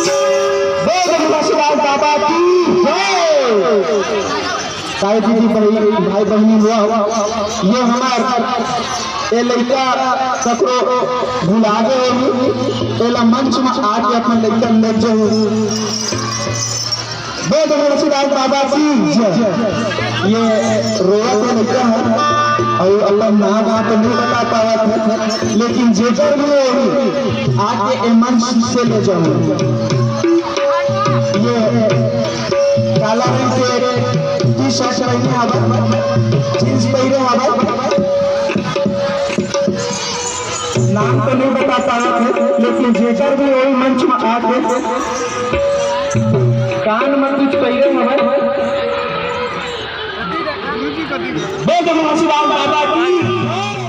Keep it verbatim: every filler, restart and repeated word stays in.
बोल रघुनाथ दास बाबा की जय। ताई दीदी, बहिनी, भाई बहिनी लोग, ये हमार, ये लइका ककरो भुला गे होही, एला मंच में आके अपन लइका ले जाओ। बोल दो तुलसीदास बाबा की जय। ये रोवत हे लइका ह, अउ अपन नाम आप नहीं बता पावत हे, लेकिन जेकर भी होही, आके ए मंच से ले जाओ। ये काला रंग के टी शर्ट पहिने हवय, जींस पहिने हवय। नाम तो नहीं बता पावत हे, लेकिन जेकर भी होही मंच में आके कान में कुछ पहिरे हवय। बोल दो तुलसीदास बाबा की।